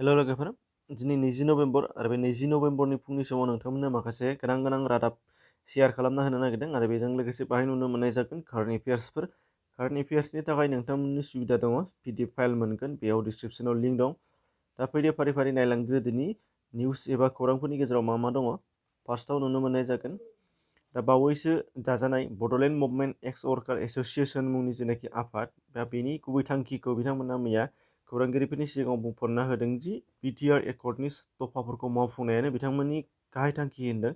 हेल' लोगोफोर दिनै 20 नभेम्बर आरो बे 20 नभेम्बरनि फुंनि समाव नोंथांमोननो माखासे गोनां रादाब शेयार खालामना होनो नागिरदों आरो बेजों लोगोसे बाहाय नुनो मोननाय जागोन कारेन्ट एफेयार्सनि थाखाय नोंथांमोननि सुबिदा दङ PDF फाइल मोनगोन बेयाव डिसक्रिपसनाव लिंक दं दा फैदो फारि फारि नायलांग्रो दिनै निउस एबा खौरांफोरनि गेजेराव मा मा दङ फार्स्टआव नुनो मोननाय जागोन दा बावैसो दाजानाय बड'लेण्ड मुभमेन्ट एक्स वर्कार एस'सिएशन मुंनि जेनाखि आफाद दा बेनि गुबै थांखिखौ बिथांमोना मैया खौरांगिरिफोरनि सिगाङाव बुंफोरना होदों दि बिटिआर एकर्डनि दफाफोरखौ मावफुंनायानो बिथांमोननि गाहाय थांखि होनदों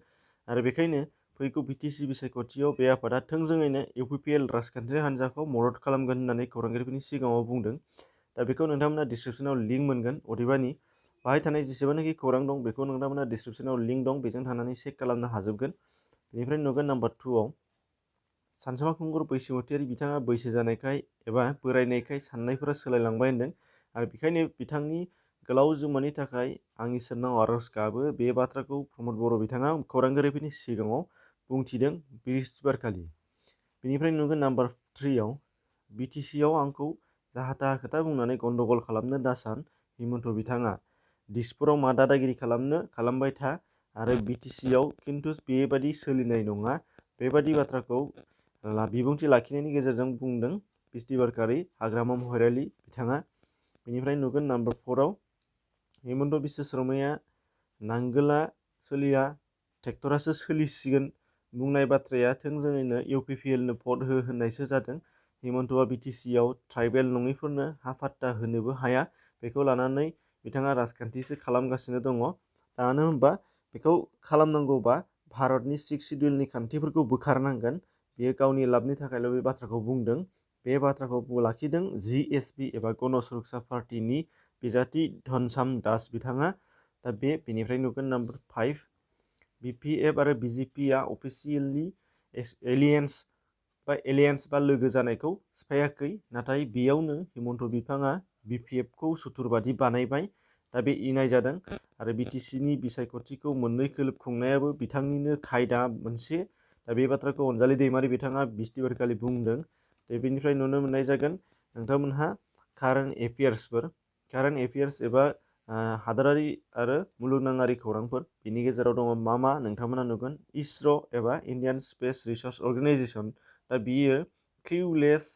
आरो बेखायनो फैगौ बिटिसि बिसायख'थियाव बे आफादा थोंजोङैनो इउपिपिएल राजखान्थियारि हान्जाखौ मदद खालामगोन होननानै खौरांगिरिफोरनि सिगाङाव बुंदों दा बेखौ नोंथांमोना डिसक्रिपसनाव लिंक मोनगोन अदेबानि बाहाय थानाय जेसेबांनाखि खौरां दं बेखौ नोंथांमोना डिसक्रिपसनाव लिंक दं बेजों थांनानै चेक खालामनो हाजोबगोन बेनिफ्राय नुगोन नाम्बार 2आव सानसुमा खुंगुर बैसोमुतियारि बिथाङा बैसो जानायखाय एबा बोरायनायखाय साननायफोरा सोलायलांबाय होनदों आरो बेखायनो बिथांनि गोलाव जिउमानि थाखाय आं इसोरनाव आर'ज गाबो बे बाथ्राखौ प्रमद बर' बिथाङा खौरांगिरिफोरनि सिगाङाव बुंथिदों बृहस्पतिबारखालि बेनिफ्राय नुगोन नाम्बार 3आव बिटिसिआव आंखौ जाहा-थाहा खोथा बुंनानै गन्दगल खालामनो दासान हिमन्त बिथाङा दिसपुराव मा दादागिरि खालामबाय था आरो बिटिसिआव खिन्थु बेबादि सोलिनाय नङा बेबादि बाथ्राखौ बिबुंथि लाखिनायनि गेजेरजों बुंदों बिस्तिबारखालि हाग्रामा महिलारि बिथाङा बेनिफ्राय नुगोन नाम्बार 4आव हिमन्त बिश्व शर्माया नांगोला सोलिया ट्रेक्टरासो सोलिसिगोन बुंनाय बाथ्राया थोंजोङैनो इउपिपिएलनो भट हो होननायसो जादों हिमन्तआ बिटिसिआव ट्राइबेल नङैफोरनो हा फाट्टा होनोबो हाया बेखौ लानानै बिथाङा राजखान्थिसो खालामगासिनो दङ मानो होनबा बेखौ खालामनांगौबा भारतनि 6 सिडिउलनि खान्थिफोरखौ बोखारनांगोन बेयो गावनि लाबनि थाखायल' बे बाथ्राखौ बुंदों बे बाथ्राखौ लाखिदों जिएसपि एबा गण सुरक्षा पार्टिनि बिजाथि धनसाम दास बिथाङा दा बेनिफ्राय नुगोन नाम्बार 5 बिपिएफ आरो बिजेपिआ अफिसियेलि एलियेन्स बा लोगो जानायखौ सिफायाखै नाथाय बेयावनो हिमन्त बिफाङा बिपिएफखौ सुथुरबादि बानायबाय दा बे इनाय जादों आरो बिटिसिनि बिसायख'थिखौ मोननै खोलोब खुंनायाबो बिथांनिनो खायदा मोनसे दा बे बाथ्राखौ अनजालि दैमारि बिथाङा बिस्तिबारखालि बुंदों दा बेनिफ्राय नुनो मोननाय जागोन नोंथांमोनहा कारेन्ट एफेयार्स एबा हादोरारि आरो मुलुगनाङारि खौरांफोर बिनि गेजेराव दङ मा नोंथांमोना नुगोन इसर' एबा इण्डियान स्पेस रिसार्च अर्गेनाइजेसन दा बियो क्रिउलेस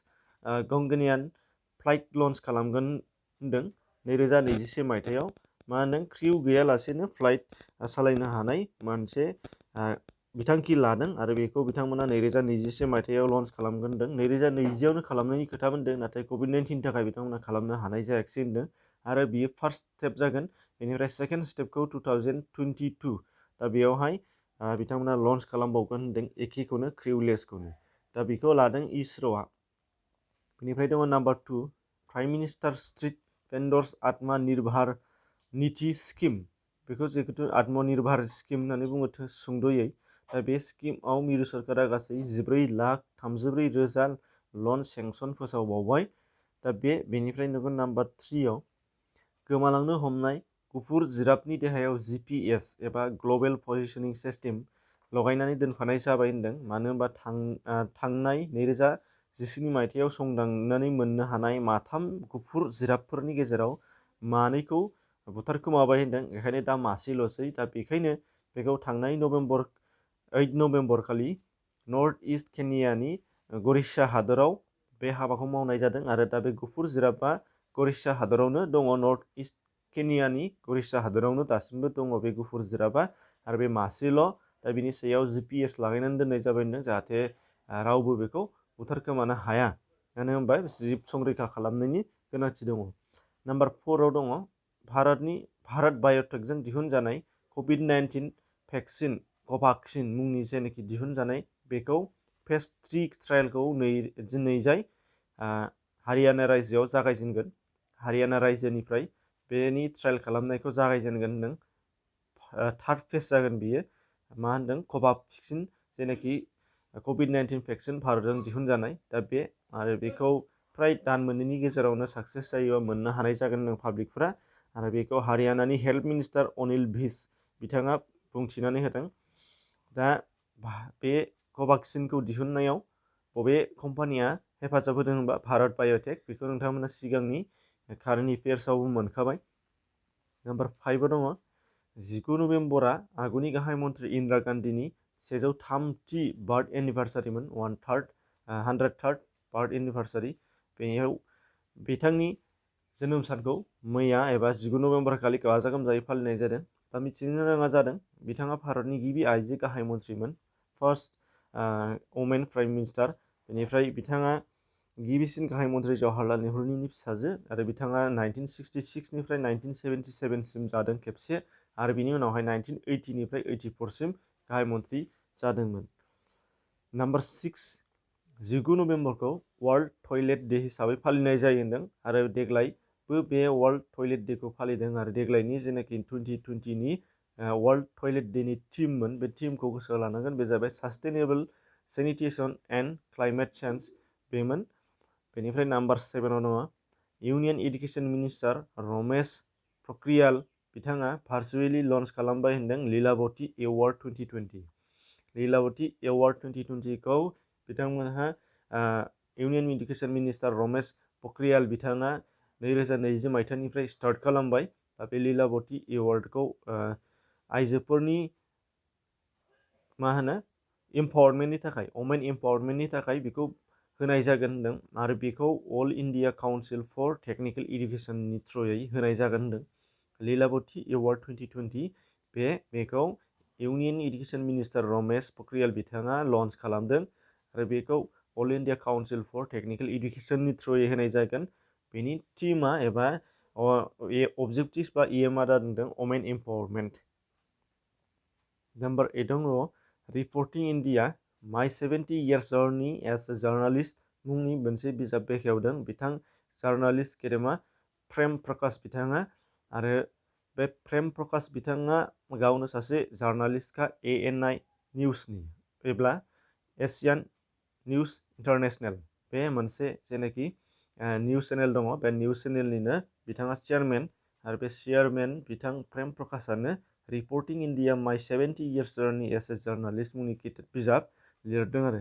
गगनयान फ्लाइट लन्च खालामगोन होनदों 2021 मायथाइयाव मा होनदों क्रिउ गैयालासेनो फ्लाइट सालायनो हानाय मोनसे बिथांखि लादों आरो बेखौ बिथांमोना 2021 मायथाइयाव लन्च खालामगोन होनदों 2020आवनो खालामनायनि खोथा बुंदों नाथाय कभिड-19 थाखाय बिथांमोना खालामनो हानाय जायाखिसै होनदों आरो बियो फार्स्ट स्टेप जागोन बेनिफ्राय सेकेन्ड स्टेपखौ 2022 दा बेयावहाय बिथांमोना लन्च खालामबावगोन होनदों एखेखौनो क्रिउलेसखौनो दा बेखौ लादों इसर'आ बेनिफ्राय दङ number 2 prime minister street vendors आत्मा निर्भार निधि स्किम बेखौ जिहेतु आत्मनिर्भार स्किम होननानै बुङो सुंद'यै दा बे स्किमआव मिरु सोरखारा गासै 14,34,000 लन सेंसन फोसावबावबाय दा बेनिफ्राय नुगोन नाम्बार 3आव गोमालांनो हमनाय गुफुर जिराफनि देहायाव GPS एबा ग्लबेल पजिशनिं सिस्टेम लगायनानै दोनफानाय जाबाय होनदों मानो होनबा थांनाय 2017 मायथाइयाव संदांनानै मोननो हानाय माथाम गुफुर जिराफफोरनि गेजेराव मानैखौ बुथारखोमाबाय होनदों बेखायनो दा मासेल'सै दा बेखायनो बेखौ थांनाय 8 नभेम्बर खालि नर्थ इस्ट केनियानि गरिसा हादोराव बे हाबाखौ मावनाय जादों आरो दा बे गुफुर जिराफआ गरिसा हादोरावनो दङ नर्थ इस्ट केनियानि गरिसा हादोरावनो दासिमबो दङ बे गुफुर जिराफआ आरो बे मासेल' दा बिनि सायाव GPS लागायनानै दोननाय जाबाय होनदों जाहाथे रावबो बेखौ बुथारखोमानो हाया मानो होनबा जिब संरैखा खालामनायनि गोनांथि दङ नाम्बार 4आव दङ भारत बाय'टेकजों दिहुनजानाय कभिड-19 भेक्सिन कभाक्सिन मुंनि जेनाखि दिहुनजानाय बेखौ फेज 3 ट्रायलखौ दिनैजाय हारियाना रायजोआव जागायजेनगोन हारियाना रायजोनिफ्राय बेनि ट्रायल खालामनायखौ जागायजेनगोन होनदों थार्ड फेज जागोन बियो मा होनदों कभाक्सिन जेनाखि कभिड-19 भेक्सिन भारतजों दिहुनजानाय दा बे आरो बेखौ फ्राय दान मोननैनि गेजेरावनो साक्सेस जायोबा मोननो हानाय जागोन होनदों पाब्लिकफ्रा आरो बेखौ हारियानानि हेल्थ मिनिस्टार अनिल भिज बिथाङा बुंथिनानै होदों दा बे कभाक्सिनखौ दिहुननायाव बबे कम्पानिया हेफाजाब होदों होनबा भारत बाय'टेक बेखौ नोंथांमोना सिगांनि कारेन्ट एफेयार्सआवबो मोनखाबाय नाम्बार 5 दङ 19 नभेम्बरा आगुनि गाहाय मन्थ्रि इन्दिरा गान्धीनि 103थि बार्थ एनिभार्सारिमोन 103rd बार्थ एनिभार्सारि। बेयाव बिथांनि जोनोम सानखौ मैया एबा 19 नभेम्बर खालि गाजा गोमजायै फालिनाय जादों। दा मिथिनो गोनाङा जादों बिथाङा भारतनि गिबि आइजो गाहाय मन्थ्रिमोन, फार्स्ट वमेन प्राइम मिनिस्टार। बेनिफ्राय बिथाङा गिबिसिन गाहाय मन्थ्रि जवाहरलाल नेहुरुनि फिसाजो आरो बिथाङा 1966 निफ्राय 1977 सिम जादों खेबसे आरो बिनि उनावहाय 1980 निफ्राय 84 सिम गाहाय मन्थ्रि जादोंमोन। नाम्बार 6 19 नभेम्बरखौ वर्ल्ड टयलेट डे हिसाबै फालिनाय जायो होनदों आरो देग्लायबो बे वर्ल्ड टयलेट डेखौ फालिदों आरो देग्लायनि जेनाखि 2020नि वर्ल्ड टयलेट डेनि थिममोन बे थिमखौ गोसोआव लानांगोन, बे जाबाय सास्टेनेबल सेनिटेसन एन्ड क्लाइमेट चेन्ज बेमोन। बेनिफ्राय नाम्बार 7आव दङ union education minister Ramesh Pokhriyal बिथाङा भार्चुवेलि लन्च खालामबाय होनदों लीलावती एवार्ड 2020। लीलावती एवार्ड 2020खौ बिथांमोनहा union education minister Ramesh Pokhriyal बिथाङा 2020 मायथाइनिफ्राय स्टार्ट खालामबाय। दा बे लीलावती एवार्डखौ आइजोफोरनि एम्पावारमेन्टनि थाखाय, वमेन एम्पावारमेन्टनि थाखाय बेखौ होनाय जागोन होनदों आरो बेखौ All India Council for Technical इडुकेसननि थ्रुयै होनाय जागोन होनदों। लीलावती एवार्ड 2020 बेखौ union education minister Ramesh Pokhriyal बिथाङा लन्च खालामदों आरो बेखौ All India Council for Technical इडुकेसननि थ्रुयै होनाय जागोन। बेनि थिमा एबा अबजेक्टिभ्स बा एमआ जादों वमेन एम्पावारमेन्ट। नाम्बार 8 दङ रिपर्टिं इन्डिया माइ 70 years journey as a journalist मुंनि मोनसे बिजाब बेखेवदों बिथां जार्नालिस्ट गेदेमा प्रेम प्रकाश बिथाङा आरो बे प्रेम प्रकाश बिथाङा गावनो सासे जार्नालिस्टखा ANI निउसनि एब्ला एसियान निउस इन्टारनेसनेल बे मोनसे जेनाखि निउस चेनेल दङ बे निउस चेनेलनिनो बिथाङा चेयारमेन आरो बे चेयारमेन बिथां प्रेम प्रकाशानो रिपर्टिं इन्डिया माइ 70 years journey as a journalist मुंनि बिजाब लिरदों आरो।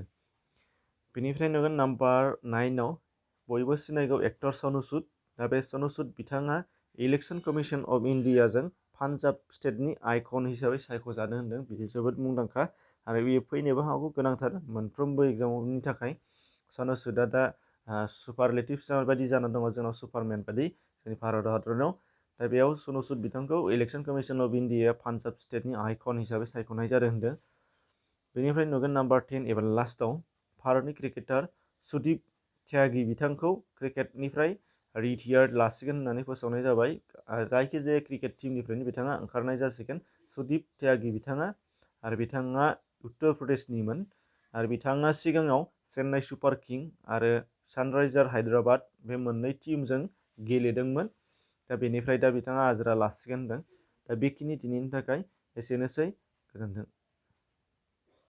बेनिफ्राय नुगोन नाम्बार 9आव बयबो सिनायगौ एक्टर सनु सुद। दा बे सनु सुद बिथाङा इलेक्सन कमिसन अफ इन्डियाजों पान्जाब स्टेटनि आइकन हिसाबै सायख'जानो होनदों। बियो जोबोद मुंदांखा आरो बेयो फैनोबो हागौ, गोनांथार मोनफ्रोमबो एग्जामनि थाखाय। सनु सुदआ दा सुपारलेटिभ्स बायदि जानानै दङ जोंनाव सुपारमेन बायदि जोंनि भारत हादराव। दा बेयाव सनु सुद बिथांखौ election commission of India Punjab स्टेटनि आइकन हिसाबै सायख'नाय जादों होनदों। बेनिफ्राय नुगोन नाम्बार 10 एबा लास्टआव भारतनि क्रिकेटार सुदीप त्यागी बिथांखौ क्रिकेटनिफ्राय रिटायार्ड लासिगोन होननानै फोसावनाय जाबाय। जायखिजाया क्रिकेट टीमनिफ्रायनो बिथाङा ओंखारनाय जासिगोन सुदीप त्यागी बिथाङा आरो बिथाङा उत्तर प्रदेशनिमोन आरो बिथाङा सिगाङाव चेन्नाइ सुपार किं आरो सानराइजार हायद्राबाद बे मोननै टीमजों गेलेदोंमोन। दा बेनिफ्राय दा बिथाङा आजिरा लासिगोन होनदों। दा बेखिनि दिनैनि थाखाय एसेनोसै, गोजोन्थों।